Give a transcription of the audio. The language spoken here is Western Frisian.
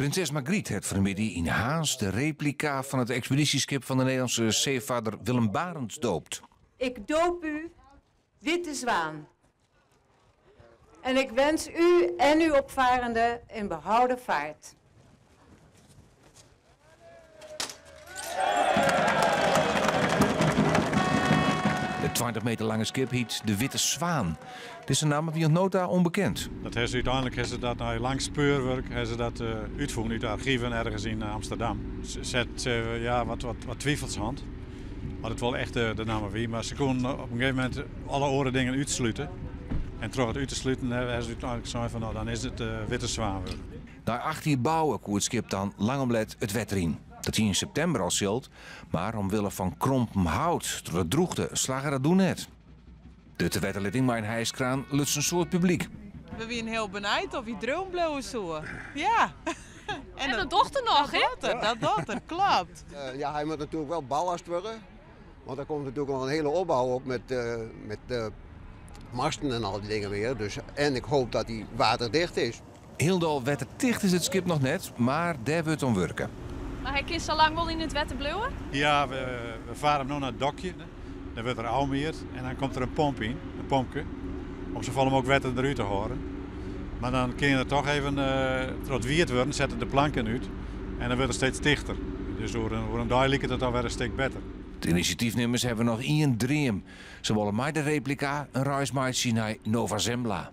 Prinses Margriet hat fan 'e middei yn Harns de replika fan it ekspedysjeskip fan de Nederlânske seefarder Willem Barentsz doopt. Ik doop u Witte Zwaan. En ik wens u en uw opvarenden een behouden vaart. It 20 meter lange skip hyt de Witte Zwaan. Dizze namme wie oant no ta ûnbekend. Dat ha se úteinlik ha se dat nei lang speurwurk ha se dat útfûn út de argiven ergens yn Amsterdam. Se ja, wat, wat, wat twifels hân. Oft it wol echt de namme wie, mar se koenen op in gegeven momint alle oare dingen útslute. En troch it út te sluten ha se úteinlik sein fan no dan is it de Witte Zwaan wurden. Nei 8 jier bouwen koe it skip dan lang om let it wetter yn. Dat hie yn septimber al syld, mar omwille fan krompen hout troch de drûchte slagge dat doe net. De tewetterlitting mei in hijskraan luts in soad publyk. We wiene hiel benijd oft hy driuwen bliuwe soe. Ja. En dat docht er noch, hè? Dat docht er, dat docht er, kloppet. Ja, hy moat natuerlik wol ballast wurde. Want der komt natuerlik noch in hiele opbou op met masten en al dy dingen mear. Dus, en ik hoop dat hy waterdicht is. Hielendal wetterticht is it skip noch net, mar dêr wurdt oan wurke. Mar hy kin sa lang wol yn it wetter bliuwe? Ja, we farre him no nei it dokje. Dan wurdt er ôfmeard en dan komt der in pomp yn, in pompke, om safolle mooglik wetter derút te hâlden. Mar dan kin er toch even troch it wiet wurden, sette de planken út en dan wurdt er steeds tichter. Dus oer in dei liket it alwer in stik better. De inisjatyfnimmers hawwe noch ien dream. Se wolle mei de replika in reis meitsje nei Nova Zembla.